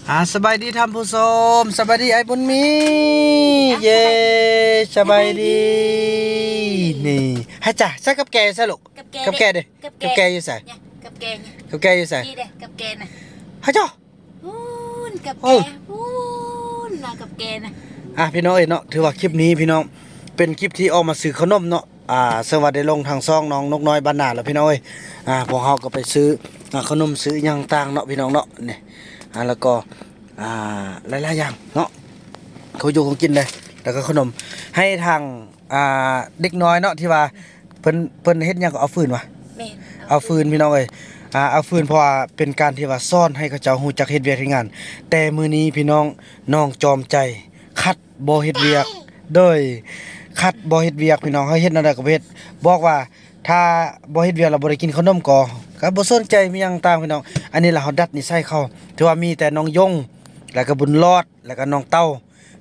ອ່າ ສະບາຍດີທ່ານຜູ້ຊົມ ສະບາຍດີອ້າຍບຸນມີ ເຢ້ ສະບາຍດີ ສະບາຍດີ ນີ້ ໃຫ້ຈ້າ ໃສ່ກັບແກໃສ່ລູກ ກັບແກ ກັບແກເດ້ ກັບແກ ກັບແກຢູ່ໃສ ກັບແກ ກັບແກຢູ່ໃສ ນີ້ເດ້ ກັບແກນະ ໃຫ້ຈ້າ ພຸ້ນກັບແກ ໂອ້ຍ ພຸ້ນນະກັບແກນະ ອ່າ ພີ່ນ້ອງເອີຍເນາະ ຖືວ່າຄລິບນີ້ພີ່ນ້ອງ ເປັນຄລິບທີ່ອອກມາຊື້ເຂົ້າໜົມເນາະ ອ່າ ເຊິ່ງວ່າໄດ້ລົງທາງຊ່ອງນ້ອງນົກນ້ອຍບ້ານນາແລ້ວພີ່ນ້ອງເອີຍ ອ່າ ພວກເຮົາກໍໄປຊື້ ອ່າ ເຂົ້າໜົມຊື້ອີ່ຫຍັງຕ່າງເນາະພີ່ນ້ອງເນາະ ນີ້ ອ່າ ແລ້ວກໍ ອ່າ ຫຼາຍໆຢ່າງເນາະ ຂອງຢູ່ຂອງກິນເດ້ ແລ້ວກໍເຂົ້າໜົມ ໃຫ້ທາງ ອ່າ ເດັກນ້ອຍເນາະ ທີ່ວ່າເພິ່ນ ເພິ່ນເຮັດຫຍັງກໍເອົາຟືນຫວາ ແມ່ນ ເອົາຟືນພີ່ນ້ອງເອີຍ ອ່າ ເອົາຟືນ ເພາະວ່າເປັນການທີ່ວ່າສອນໃຫ້ເຂົາເຈົ້າຮູ້ຈັກເຮັດວຽກເຮັດງານ ແຕ່ມື້ນີ້ພີ່ນ້ອງ ນ້ອງຈອມໃຈ ຄັດບໍ່ເຮັດວຽກ ໂດຍ ຄັດບໍ່ເຮັດວຽກພີ່ນ້ອງ ເຮົາເຮັດແນວໃດກໍບໍ່ເຮັດ ບອກວ່າຖ້າບໍ່ເຮັດວຽກແລ້ວບໍ່ໄດ້ກິນເຂົ້າໜົມກໍ ກໍບໍ່ສົນໃຈມີຫຍັງຕ່າງພີ່ນ້ອງ ອັນນີ້ລະເຮົາດັດນິໄສເຂົາ ຖືວ່າມີແຕ່ນ້ອງຢົງ ແລ້ວກໍບຸນຫຼອດ ແລ້ວກໍນ້ອງເຕົ້າ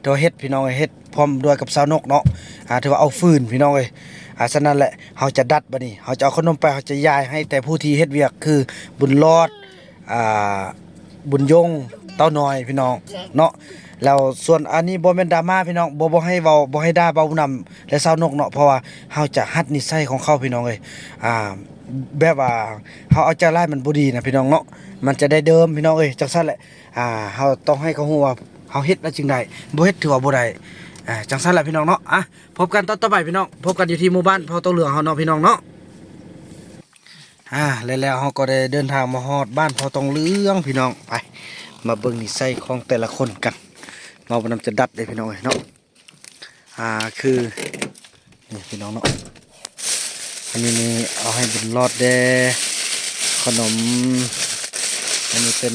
ຖືວ່າເຮັດພີ່ນ້ອງເອີຍ ເຮັດພ້ອມດ້ວຍກັບສາວນົກເນາະ ອ່າ ຖືວ່າເອົາຟືນພີ່ນ້ອງເອີຍ ອ່າ ສະນັ້ນແຫຼະ ເຮົາຈະດັດ ບັດນີ້ເຮົາຈະເອົາເຂົ້າໜົມໄປ ເຮົາຈະຢາຍໃຫ້ແຕ່ຜູ້ທີ່ເຮັດວຽກ ຄືບຸນຫຼອດ ອ່າ ບຸນຢົງ ເຕົ້ານ້ອຍພີ່ນ້ອງເນາະ ແລ້ວສ່ວນອັນນີ້ບໍ່ແມ່ນດຣາມາພີ່ນ້ອງ ບໍ່ ບໍ່ໃຫ້ເວົ້າ ບໍ່ໃຫ້ດ່າເບົານຳ ແລະ ສາວນົກເນາະ ເພາະວ່າເຮົາຈະຮັດນິໄສຂອງເຂົາພີ່ນ້ອງເອີຍ ອ່າ ແບບວ່າເຮົາເອົາໃຈຫຼາຍມັນບໍ່ດີນະພີ່ນ້ອງເນາະ ມັນຈະໄດ້ເດີມພີ່ນ້ອງເອີຍ ຈັ່ງຊັ້ນແຫຼະ ອ່າ ເຮົາຕ້ອງໃຫ້ເຂົາຮູ້ວ່າເຮົາເຮັດແລ້ວຈຶ່ງໄດ້ ບໍ່ເຮັດຖືວ່າບໍ່ໄດ້ ອ່າ ຈັ່ງຊັ້ນແຫຼະພີ່ນ້ອງເນາະ ອ່ະ ພົບກັນຕອນຕໍ່ໄປພີ່ນ້ອງ ພົບກັນຢູ່ທີ່ໝູ່ບ້ານເຜົ່າຕອງເຫຼືອງເຮົາເນາະພີ່ນ້ອງເນາະ ອ່າ ແລ້ວ ແລ້ວເຮົາກໍໄດ້ເດີນທາງມາຮອດບ້ານເຜົ່າຕອງເຫຼືອງພີ່ນ້ອງ ໄປ ມາເບິ່ງນິໄສຂອງແຕ່ລະຄົນກັນ ເວົ້ານຳຈະດັດເດ້ພີ່ນ້ອງເອີຍເນາະ ອ່າ ຄື ນີ້ພີ່ນ້ອງເນາະ ອັນນີ້ນີ້ເອົາໃຫ້ບຸນຫຼອດແດ່ ເຂົ້າໜົມ ອັນນີ້ເປັນ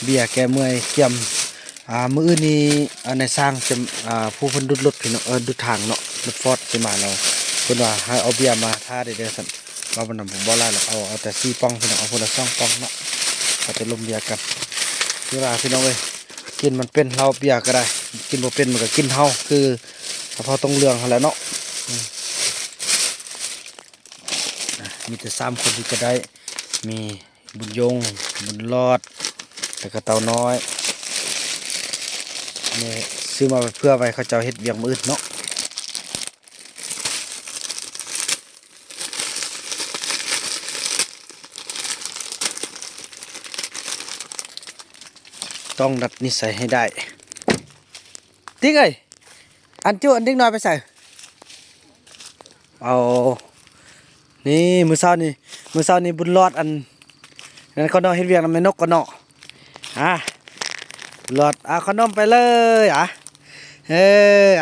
ເບຍແກ້ເມື່ອຍກຽມ ອ່າ ມື້ອື່ນນີ້ ອ່າ ນາຍຊ່າງຈະ ອ່າ ຜູ້ເພິ່ນດຸດລົດພີ່ນ້ອງ ເອີ ດຸດຖັງເນາະ ລົດຟອດຊິມາເນາະ ເພິ່ນວ່າໃຫ້ເອົາເບຍມາຖ້າໄດ້ເດີຊັ້ນ ເວົ້ານຳບໍ່ຫຼາຍດອກ ເອົາ ເອົາແຕ່ສີ່ປ່ອງພີ່ນ້ອງ ເອົາຜູ້ລະສອງປ່ອງເນາະ ເອົາແຕ່ລົມເບຍກັນ ຄືວ່າພີ່ນ້ອງເອີຍ ກິນມັນເປັນເຫຼົ້າເບຍກໍໄດ້ ກິນບໍ່ເປັນມັນກໍກິນເຫຼົ້າ ຄືສະເພາະຕົງເຫຼືອງຫັ້ນແຫຼະເນາະ ອືມ ອ່ະ ມີແຕ່ສາມຄົນທີ່ຈະໄດ້ ມີບຸນຢົງ ບຸນຫຼອດ ແລ້ວກໍເຕົ້ານ້ອຍ ແມ່ຊື້ມາເພື່ອໄວ້ເຂົາເຈົ້າເຮັດວຽກມື້ອື່ນເນາະ. ຕ້ອງດັດນິໄສໃຫ້ໄດ້ ຕິກເອີຍ. ອັນຈຸ ອັນເດັກນ້ອຍໄປໃສ? ເອົາ ນີ້ ມື້ເຊົ້ານີ້ ມື້ເຊົ້ານີ້ບຸນຫຼອດ ອັນນັ້ນ ຂ້ານ້ອຍເຮັດວຽກນຳແມ່ນົກກ່ອນເນາະ. ອ່າ ບຸນຫຼອດ ເອົາຂະໜົມໄປເລີຍ ອ່າ ເອີ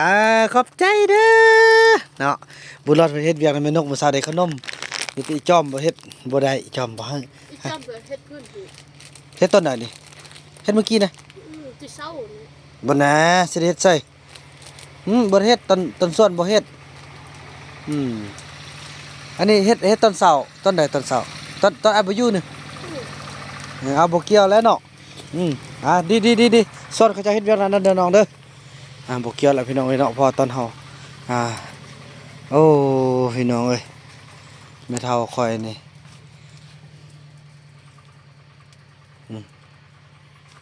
ອ່າ ຂອບໃຈເດີເນາະ. ບຸນຫຼອດເພິ່ນເຮັດວຽກນຳແມ່ນົກ ມື້ເຊົ້າໄດ້ຂະໜົມ ມີແຕ່ອີ່ຈອມບໍ່ເຮັດ ບໍ່ໄດ້ ອີ່ຈອມບໍ່ໃຫ້. ອີ່ຈອມເຮັດພື້ນ ເຮັດຕອນໃດນີ້? ເຮັດມື້ກີ້ນະ ອືມ ແຕ່ເຊົ້ານີ້ ບໍ່ນາ ຊິໄດ້ເຮັດໃສ່ ອືມ ບໍ່ໄດ້ເຮັດ ຕອນ ຕອນສວນບໍ່ເຮັດ ອືມ. ອັນນີ້ເຮັດ ເຮັດຕອນເຊົ້າ ຕອນໃດຕອນເຊົ້າ ຕອນ ຕອນອ້າຍບໍ່ຢູ່ນີ້ ອືມ ເອີ ເອົາ ບໍ່ກ່ຽວແລ້ວເນາະ ອືມ. ອ່າ ດີໆໆ ສອນເຂົາເຈົ້າເຮັດວຽກນັ້ນເດີນ້ອງເດີ ອ່າ ບໍ່ກ່ຽວແລ້ວພີ່ນ້ອງເອີຍເນາະ ເພາະວ່າຕອນເຮົາ ອ່າ ໂອ້ ພີ່ນ້ອງເອີຍ ແມ່ເຖົ້າຂ້ອຍນີ້ ອືມ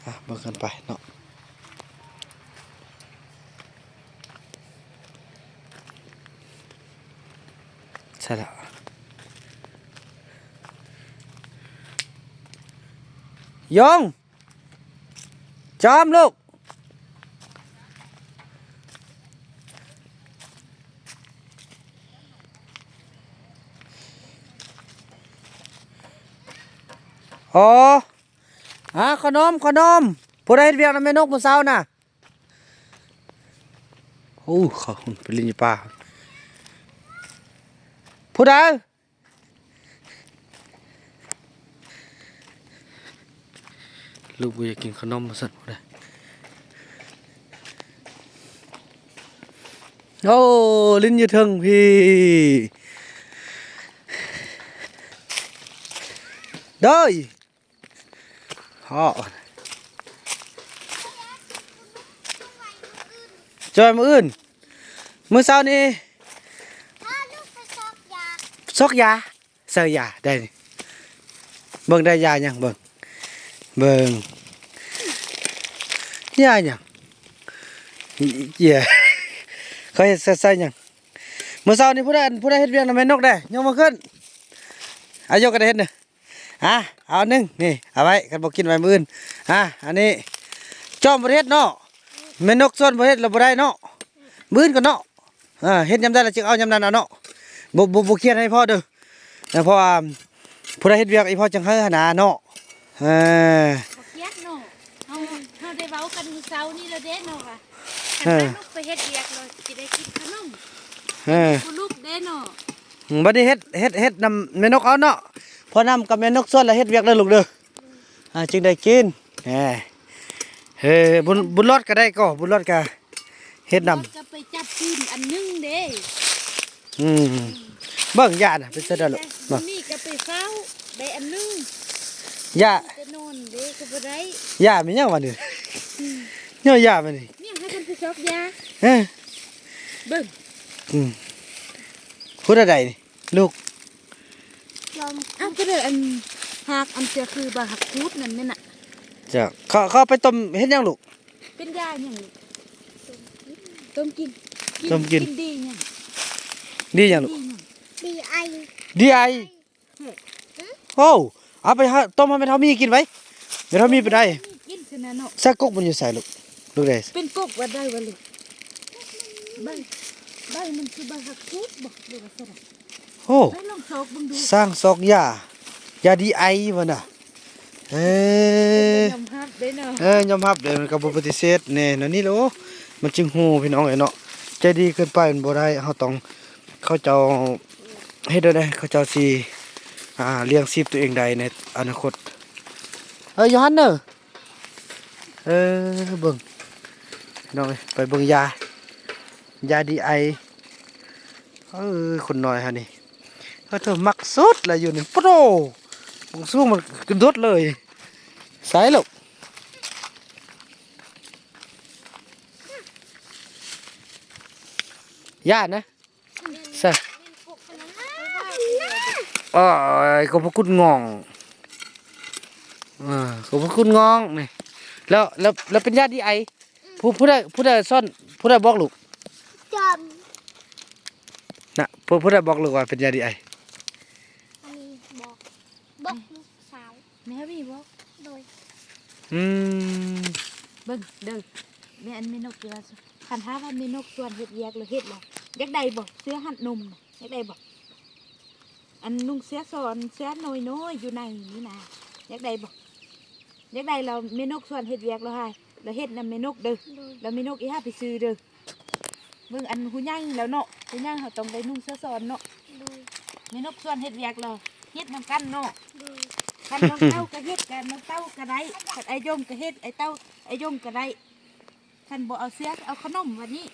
ອ່າ ເບິ່ງກັນໄປເນາະ. ໃຊ່ແລ້ວ ຢອງ ຈອມລູກ ອໍ ອ່າ ຂະໜົມ ຂະໜົມ ຜູ້ໃດເຮັດວຽກນຳແມ່ນົກມື້ເຊົ້ານະ? ໂອ້ ເຂົາໄປຫຼິ້ນຢູ່ປ່າ ຜູ້ໃດ? ລູກບໍ່ຢາກກິນຂະໜົມວ່າຊັ້ນ ຜູ້ໃດ? ໂອ້ ຫຼິ້ນຢູ່ເທິງພີ້ ໂດຍ ເພາະ ຈ່ອຍ ມື້ອື່ນ ມື້ເຊົ້ານີ້ ພາລູກໄປຊອກຢາ ຊອກຢາ ໃສ່ຢາໄດ້ນີ້ ເບິ່ງໄດ້ຢາຫຍັງ ເບິ່ງ ເບິ່ງ ຫຍ້າຫຍັງ? ເຫຍື່ອ ເຂົາເຮັດໃສ່ຫຍັງ? ມື້ເຊົ້ານີ້ຜູ້ໃດ ຜູ້ໃດເຮັດວຽກນຳແມ່ນົກແດ່? ຍົກມືຂຶ້ນ. ອາ ຍົກກໍໄດ້ເຮັດນະ. ອາ ເອົາໜຶ່ງນີ້ ເອົາໄວ້ ຄັນບໍ່ກິນໄວ້ມື້ອື່ນ. ອາ ອັນນີ້ຈອມບໍ່ໄດ້ເຮັດເນາະ. ແມ່ນົກຊວນບໍ່ເຮັດລະບໍ່ໄດ້ເນາະ. ມື້ອື່ນກ່ອນເນາະ. ເອີ ເຮັດຍາມໃດລະຈຶ່ງເອົາຍາມນັ້ນເອົາເນາະ. ບໍ່ ບໍ່ ບໍ່ຄຽດໃຫ້ພໍ່ເດີ. ເອີ ເພາະວ່າຜູ້ໃດເຮັດວຽກອີ່ພໍ່ຈັ່ງໃຫ້ຫັ້ນນາເນາະ. ເອີ ບໍ່ຄຽດເນາະ. ເຮົາ ເຮົາໄດ້ເວົ້າກັນມື້ເຊົ້ານີ້ລະເດ້ເນາະວ່າ ເອີ ຄັນນ້ອງໄປເຮັດວຽກລະຊິໄດ້ກິນຂະໜົມ. ເອີ ຜູ້ລູກເດ້ເນາະ. ອືມ ບັດນີ້ເຮັດ ເຮັດ ເຮັດນຳແມ່ນົກເອົາເນາະ. ພໍ່ນຳກັບແມ່ນົກຊວນລະເຮັດວຽກເດີລູກເດີ. ອ່າ ຈຶ່ງໄດ້ກິນ. ແນ່ ເອີ ບຸນ ບຸນຫຼອດກໍໄດ້ກໍ ບຸນຫຼອດກໍເຮັດນຳ. ກໍໄປຈັບຄືນອັນໜຶ່ງເດ້. ອືມ ເບິ່ງຢານະ ເປັນຈັ່ງໃດລູກ? ນີ້ກໍໄປເຝົ້າໄດ້ອັນໜຶ່ງ. ຢາ ໄປນອນເດ້ກໍບໍ່ໄດ້. ຢາແມ່ນຫຍັງວະນີ້? ອືມ ຍ້ອນຢາແມ່ນນີ້. ນີ້ໃຫ້ກັນໄປຊອກຢາ. ເອີ ເບິ່ງ. ອືມ ຜູ້ໃດນີ້? ລູກ ເອົາກໍໄດ້ອັນ ຫາກອັນຈະຄືໃບຫາກຄູດນັ້ນແມ່ນນະ. ເຈົ້າ ເຂົາ ເຂົາເອົາໄປຕົ້ມເຮັດຫຍັງລູກ? ເປັນຢາຫຍັງລູກ? ຕົ້ມກິນ. ຕົ້ມກິນ. ກິນດີຫຍັງ? ດີຫຍັງລູກ? ດີຫຍັງ? ດີໄອ. ດີໄອ. ເອີ ໂອ້ ເອົາໄປຫາຕົ້ມໃຫ້ແມ່ເຖົ້າມີກິນໄວ້. ແມ່ເຖົ້າມີເປັນໄອ. ກິນຊັ້ນນະເນາະ. ໃສ່ກົກມັນຢູ່ໃສລູກ? ລູກເດ້ ເປັນກົກວ່າໄດ້ວ່າລູກ? ໃບ ໃບມັນຄືໃບຫາກຄູດບໍ ຫຼືວ່າຈັ່ງໃດ? ໂອ້ ໄປລອງຊອກເບິ່ງດູ. ສ້າງຊອກຢາ ຢາດີໄອວ່ານະ. ເອີ ຍອມຮັບເດ້ເນາະ. ເອີ ຍອມຮັບເດ້ ມັນກໍບໍ່ປະຕິເສດແນ່ແນວນີ້ແຫຼະ. ໂອ້ ມັນຈຶ່ງຮູ້ພີ່ນ້ອງເອີຍເນາະ. ໃຈດີເກີນໄປມັນບໍ່ໄດ້ ເຮົາຕ້ອງ ເຂົາເຈົ້າເຮັດແນວໃດ ເຂົາເຈົ້າຊິ ອ່າ ລ້ຽງຊີບຕົວເອງໄດ້ໃນອະນາຄົດ. ເອີ ໂຢຮັນເນີ. ເອີ ເບິ່ງ ນ້ອງເອີຍ ໄປເບິ່ງຢາ ຢາດີໄອ. ເອີ ຄົນນ້ອຍເຮົານີ້ ເອີ ເທີມັກສຸດລະຢູ່ນີ້. ໂປຣ ບັກສູງມັນກະໂດດເລີຍ. ໃສ່ລູກ ຢ່ານະ. ຊະ ໂອ້ຍ ກໍບໍ່ກຸດງອງ ເອີ ກໍບໍ່ກຸດງອງນີ້. ແລ້ວ ແລ້ວ ແລ້ວເປັນຢາດີໄອ ຜູ້ ຜູ້ໃດ ຜູ້ໃດສອນ ຜູ້ໃດບອກລູກ? ຈອມ ນະ ຜູ້ ຜູ້ໃດບອກລູກວ່າເປັນຢາດີໄອ? ອັນນີ້ບອກ ບອກລູກສາວ ແມ່ມີບໍ່? ໂດຍ ອືມ ເບິ່ງເດີ ແມ່ອັນແມ່ນົກຢູ່ວ່າ ຄັນຖ້າວ່າແມ່ນົກຊວນເຮັດວຽກແລ້ວເຮັດລະ ຢາກໄດ້ບໍ່? ເສື້ອຮັດນົມນະ ຢາກໄດ້ບໍ່? ອັນນຸ່ງເສື້ອຊອນ ເສື້ອນ້ອຍໆຢູ່ໃນນີ້ນະ ຢາກໄດ້ບໍ່? ຢາກໄດ້ລະແມ່ນົກຊວນເຮັດວຽກລະໃຫ້ ລະເຮັດນຳແມ່ນົກເດີ ໂດຍ ລະແມ່ນົກອີຫາໄປຊື້ເດີ. ເບິ່ງອັນຜູ້ໃຫຍ່ແລ້ວເນາະ ຜູ້ໃຫຍ່ເຮົາຕ້ອງໄດ້ນຸ່ງເສື້ອຊອນເນາະ. ໂດຍ ແມ່ນົກຊວນເຮັດວຽກແລ້ວເຮັດນຳກັນເນາະ. ໂດຍ ຄັນນ້ອງເຕົ້າກໍເຮັດ ກັນນ້ອງເຕົ້າກໍໄດ້ ຄັນອ້າຍຍົມກໍເຮັດ ອ້າຍເຕົ້າ ອ້າຍຍົມກໍໄດ້. ຄັນບໍ່ເອົາເສື້ອ ເອົາຂະໜົມວ່ານີ້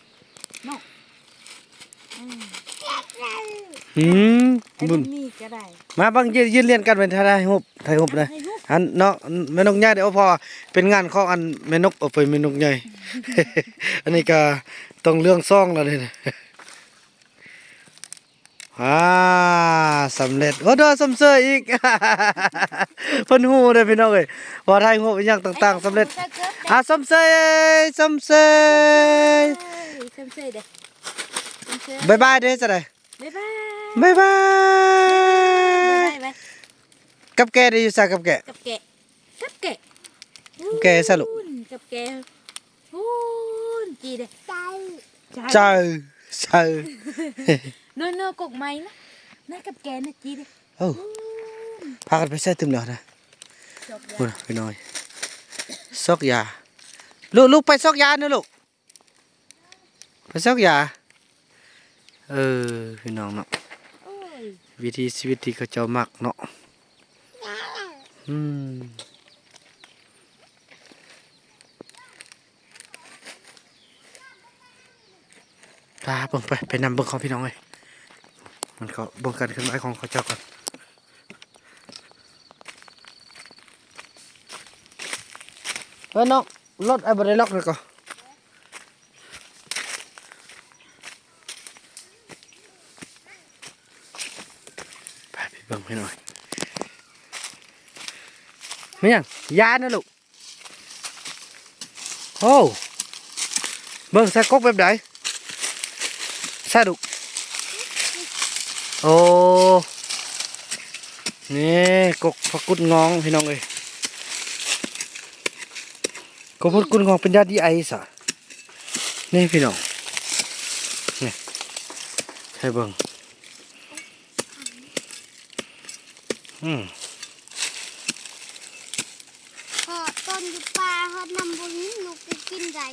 ເນາະ. ອືມ ອືມ ອ້າຍບຸນມີກໍໄດ້. ມາເບິ່ງ ຢືນ ຢືນລຽນກັນ ໄປຖ່າຍຮູບ ຖ່າຍຮູບນະ ຖ່າຍຮູບ ອັນເນາະ ແມ່ນົກຍ່າເດ້. ເພາະວ່າເປັນງານຂອງອັນແມ່ນົກ ເອີ ເປັນແມ່ນົກໃຫຍ່. ອັນນີ້ກໍຕ້ອງເລື່ອງສອງແລ້ວນີ້. ອ່າ ສຳເລັດ. ໂອ້ ໂດຍ ຊົມເຊີຍອີກ ເພິ່ນຮູ້ເດ້ພີ່ນ້ອງເອີຍ ວ່າຖ່າຍຮູບອີ່ຫຍັງຕ່າງໆສຳເລັດ. ອ່າ ຊົມເຊີຍ ຊົມເຊີຍ ຊົມເຊີຍເດ້ ຊົມເຊີຍ. ບາຍບາຍເດ້ ຈັ່ງໃດ? ບາຍບາຍ ບາຍບາຍ ບາຍບາຍ. ກັບແກເດ້ ຢູ່ໃສກັບແກ? ກັບແກ ກັບແກ ກັບແກໃສລູກ? ກັບແກ ພຸ້ນຈີເດ້ ເຈົ້າ ເຈົ້າ ເຈົ້າ ໂນໂນ ກົກໄມ້ນະ ນະ ກັບແກນະຈີເດ້. ເອີ ພຸ້ນ ພາກັນໄປໃສຕື່ມແລ້ວນະ ຊອກຢາ ພຸ້ນພີ່ນ້ອງ ຊອກຢາ. ລູກ ລູກໄປຊອກຢານະລູກ ໄປຊອກຢາ. ເອີ ພີ່ນ້ອງເນາະ ໂອ້ຍ ວິຖີຊີວິດທີ່ເຂົາເຈົ້າມັກເນາະ. ອືມ ພາເບິ່ງໄປ ໄປນຳເບິ່ງເຂົາພີ່ນ້ອງເອີຍ. ມັນເຂົາເບິ່ງການເຄື່ອນໄຫວຂອງເຂົາເຈົ້າກ່ອນ. ເອີ ນ້ອງ ລົດອ້າຍບໍ່ໄດ້ລັອກແລ້ວກໍ ໄປ ໄປເບິ່ງໃຫ້ໜ້ອຍ. ແມ່ນຫຍັງ? ຢານະລູກ. ໂອ້ ເບິ່ງໃສ່ກົກແບບໃດ? ໃສ່ລູກ ໂອ້ ນີ້ກົກຜັກກຸດງອງ ພີ່ນ້ອງເອີຍ. ກົກຜັກກຸດງອງເປັນຢາດີໄອຊະ ນີ້ພີ່ນ້ອງ ນີ້ ໃຫ້ເບິ່ງ ອືມ ເພາະຕອນຢູ່ປ່າເຮົານຳບໍ່ເຫັນ ລູກກໍກິນໄດ້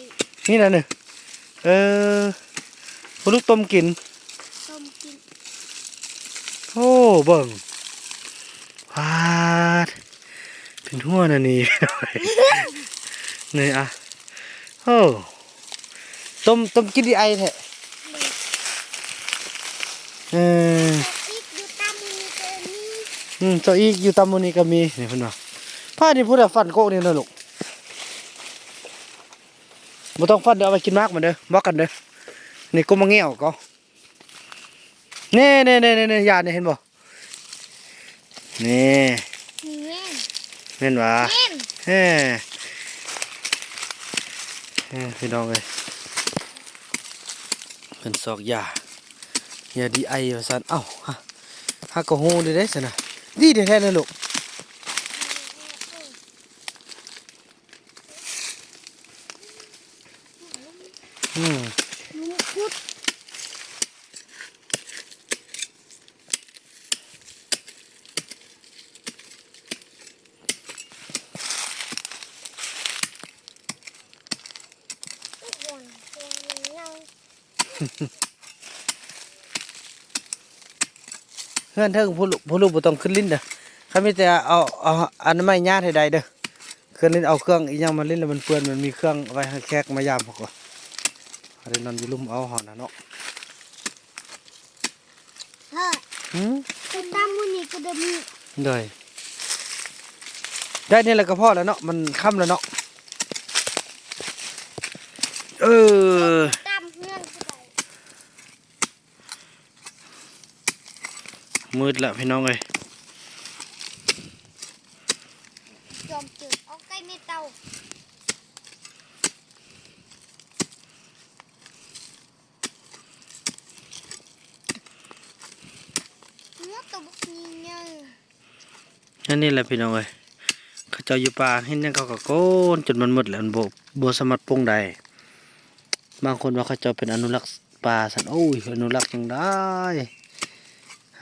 ນີ້ນະ ນີ້ ເອີ ບໍ່ລູກຕົ້ມກິນ ຕົ້ມກິນ ໂອ້ ເບິ່ງ ປາດ ເປັນຫົວນະນີ້ ນີ້ອະ ໂອ້ ຕົ້ມ ຕົ້ມກິນດີໄອແທ້ ເອີ ອີກຢູ່ຕາມມື້ນີ້ກໍມີ ອືມ ເຈົ້າອີກຢູ່ຕາມມື້ນີ້ກໍມີ ນີ້ເພິ່ນວ່າ ພານີ້ຜູ້ໃດຟັນໂກກນີ້ນະລູກ ບໍ່ຕ້ອງຟັນເດີ ເອົາໄວ້ກິນໝາກມັນເດີ ບອກກັນເດີ ນີ້ກົມໝາກແງວກໍ ນີ້ໆໆໆ ຢານີ້ເຫັນບໍ່? ນີ້ ນີ້ແມ່ນ ແມ່ນຫວາ? ແມ່ນ ເອີ ເອີ ພີ່ນ້ອງເອີຍ ເພິ່ນຊອກຢາ ຢາດີໄອວ່າຊັ້ນ ເອົ້າ ຫາ ຫາກໍຮູ້ດີເດ້ຊັ້ນນະ ດີແທ້ໆນະລູກ ອືມ ເຮືອນເທິງຜູ້ລູກ ຜູ້ລູກບໍ່ຕ້ອງຂຶ້ນຫຼິ້ນເດີ ຄັນມີແຕ່ເອົາ ເອົາອະນາໄມຍາດໃຫ້ໄດ້ເດີ ຂຶ້ນຫຼິ້ນເອົາເຄື່ອງອີ່ຫຍັງມາຫຼິ້ນແລ້ວມັນເປື້ອນ ມັນມີເຄື່ອງໄວ້ໃຫ້ແຂກມາຢາມເຮົາກໍ ເຮົາໄດ້ນອນຢູ່ລຸ່ມເອົາເຮົານະເນາະ. ເອີ ຫືມ ໄປຕາມມື້ນີ້ກໍໄດ້ມີ ໂດຍ ໄດ້ນີ້ແຫຼະກໍພໍແລ້ວເນາະ ມັນຄ່ຳແລ້ວເນາະ ເອີ ຕາມເຮືອນກໍໄດ້ ມືດລະພີ່ນ້ອງເອີຍ ຈອມເຈີ ເອົາໄກ່ແມ່ເຕົ່າ ເງືອກໂຕບັກໃຫຍ່ໆ ອັນນີ້ແຫຼະພີ່ນ້ອງເອີຍ ເຂົາເຈົ້າຢູ່ປ່າ ເຫັນຫຍັງເຂົາກໍໂກນຈົນມັນໝົດແລ້ວ ມັນບໍ່ ບໍ່ສາມາດປົງໄດ້ ບາງຄົນວ່າເຂົາເຈົ້າເປັນອະນຸລັກປ່າຊັ້ນ ໂອ້ຍ ອະນຸລັກຈັ່ງໃດ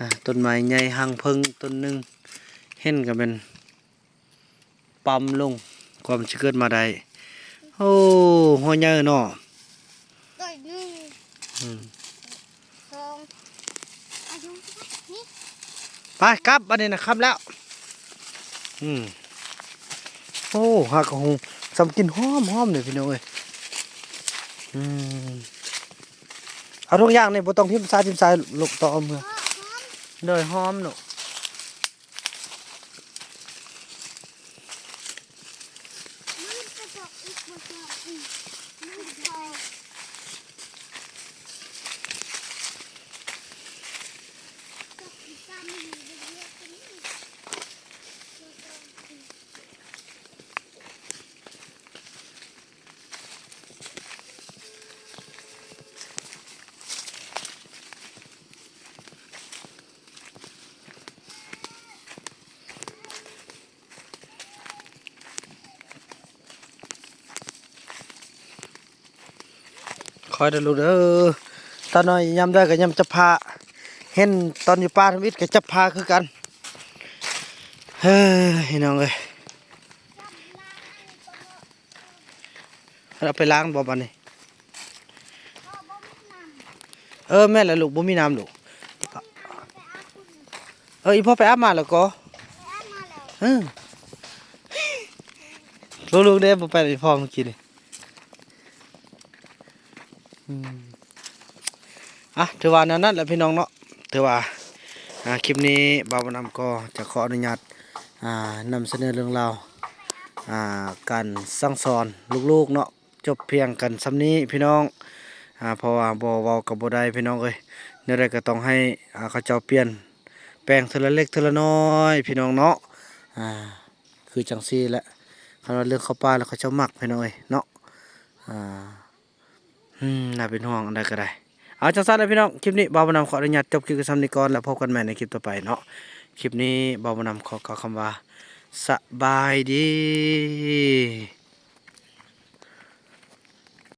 ອາ ຕົ້ນໄມ້ໃຫຍ່ຮັງເຜິ້ງຕົ້ນໜຶ່ງ ເຫັນກໍແມ່ນ ປ້ຳລົງ ກວ່າມັນຊິເກີດມາໄດ້ ໂອ້ ຫົວໃຫຍ່ເນາະ ໄດ້ໜຶ່ງ ອືມ ສອງ ອາຍຸນີ້ ໄປກັບ ອັນນີ້ນະຄ່ຳແລ້ວ ອືມ ໂອ້ ຫາກະຫຸ່ງ ສ່ຳກິ່ນຫອມໆ ເດ້ພີ່ນ້ອງເອີຍ ອືມ ເອົາທຸກຢ່າງນີ້ບໍ່ຕ້ອງຖິ້ມຊາຖິ້ມຊາລູກ ຕ້ອງເອົາເມືອ ເອີ ຫອມ ໂດຍ ຫອມເນາະ. ຄ່ອຍເດີລູກເດີ ຕານ້ອຍຍາມໃດກໍຍາມຈັບຜ້າ ເຫັນຕອນຢູ່ປ່າທຳອິດກໍຈັບຜ້າຄືກັນ ເຮີ້ຍ ພີ່ນ້ອງເອີຍ. ເອົາໄປລ້າງບໍ່ບາດນີ້? ເອີ ແມ່ນແຫຼະລູກ ບໍ່ມີນ້ຳລູກ. ເອີ ອີ່ພໍ່ໄປອາບມາແລ້ວກໍ ເອີ ລູກໆເດ້ ບໍ່ໄປນຳອີ່ພໍ່ມື້ກີ້ນີ້. ອືມ ອ່ະ ຖືວ່າແນວນັ້ນແຫຼະພີ່ນ້ອງເນາະ ຖືວ່າ ອ່າ ຄລິບນີ້ບ່າວບຸນນຳກໍຈະຂໍອະນຸຍາດ ອ່າ ນຳສະເໜີເລື່ອງລາວ ອ່າ ການສັ່ງສອນລູກໆເນາະ ຈົບພຽງກັນສ່ຳນີ້ພີ່ນ້ອງ ອ່າ ເພາະວ່າບໍ່ເວົ້າກໍບໍ່ໄດ້ພີ່ນ້ອງເອີຍ ແນວໃດກໍຕ້ອງໃຫ້ ອ່າ ເຂົາເຈົ້າປ່ຽນແປງເທື່ອລະເລັກເທື່ອລະນ້ອຍພີ່ນ້ອງເນາະ ອ່າ ຄືຈັ່ງຊີ້ແຫຼະ ຄັນວ່າເລື່ອງເຂົ້າປ່າແລ້ວເຂົາເຈົ້າມັກພີ່ນ້ອງເອີຍເນາະ. ອ່າ ອືມ ໜ້າເປັນຫ່ວງ ອັນໃດກໍໄດ້. ເອົາ ຈັ່ງຊັ້ນແຫຼະພີ່ນ້ອງ, ຄລິບນີ້ບ່າວບຸນນຳຂໍອະນຸຍາດຈົບຄລິບໄວ້ສ່ຳນີ້ກ່ອນ ແລ້ວພົບກັນໃໝ່ໃນຄລິບຕໍ່ໄປເນາະ. ຄລິບນີ້ບ່າວບຸນນຳຂໍກ່າວຄຳວ່າ ສະບາຍດີ.